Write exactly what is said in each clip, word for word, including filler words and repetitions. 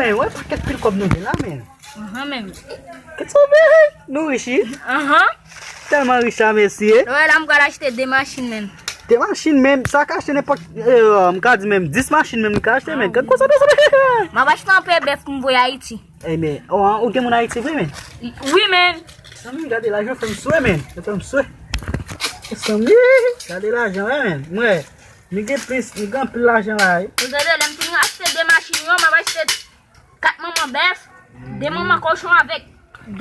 Hey, wè pakèt pil kòb nou gen la, men. Ahan, men. Kèt sove, nou rich, wi. Ahan. Tèlman rich la, mesye. Wè, la, m pral achte de machin, men. De machin, men. Sa ka achte nenpòt, eh, m ka di menm dis machin, men, m ka achte, men. Kèt konsa, mesye. M ap achte yon pè bèf pou m voye Ayiti. Ey, men, oh, an, ou gen moun Ayiti vre, men? Wi, men. Zanmi, gade lajan fè m swe, men. Fè m swe. Zanmi, gade lajan, wi, men. Mwen, mi gen plis, mi gen anpil lajan la, wi. Ou tande, lè m fin achte de machin yo, m ap achte kat manman bèf, de manman kochon avèk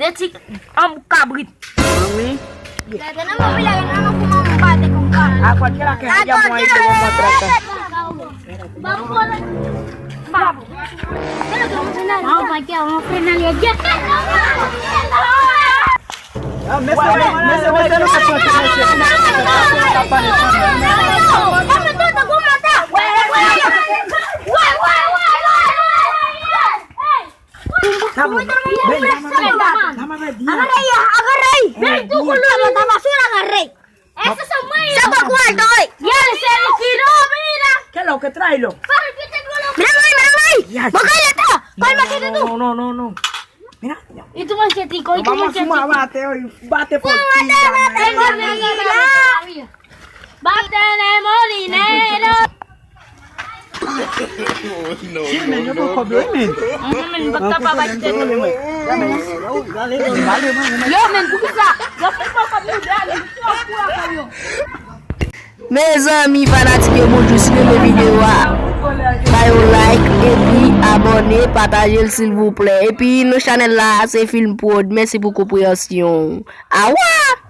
de ti anm kabrit. Zanmi. Gade nan mwen, la, nan mwen, pou manman bate konpa. Akwat ke la ke ya mwen, yo kontra. Ah, mesye, mesye, mesye, nou ka pran ti mesye, nou ka pran ti mesye, nou ka pale. Agarré, agarré. Ven, ven, ven, ven, ven. Ese se mwen. Sa pa kou al doy. Yè, se li ki do, mira. Kè lè w ke tray lo. Mira, mira, mira, mira. Yes. Mwen kay leta. Kay machete tou. Non, non, non, non. Mira. E tou machete, kòy tou machete. Bate, bate pou. Bate, bate, bate. Bate, bate, bate. Bate, bate, bate. Chen, men, yo pran kòb yo, wi, men. Mwen menm, m pa t kapab achte. Yo, men, poukisa? Yo fin pran kòb nou de ale, yo pran kòb yo. Mezanmi, fanatik yo, bonjou. Si w renmen videyo a, ba yo like, epi abòne, pataje l, silvouplè. Epi, nou chanèl la, se Film Prod. Mèsi pou konpreyansyon. Awa!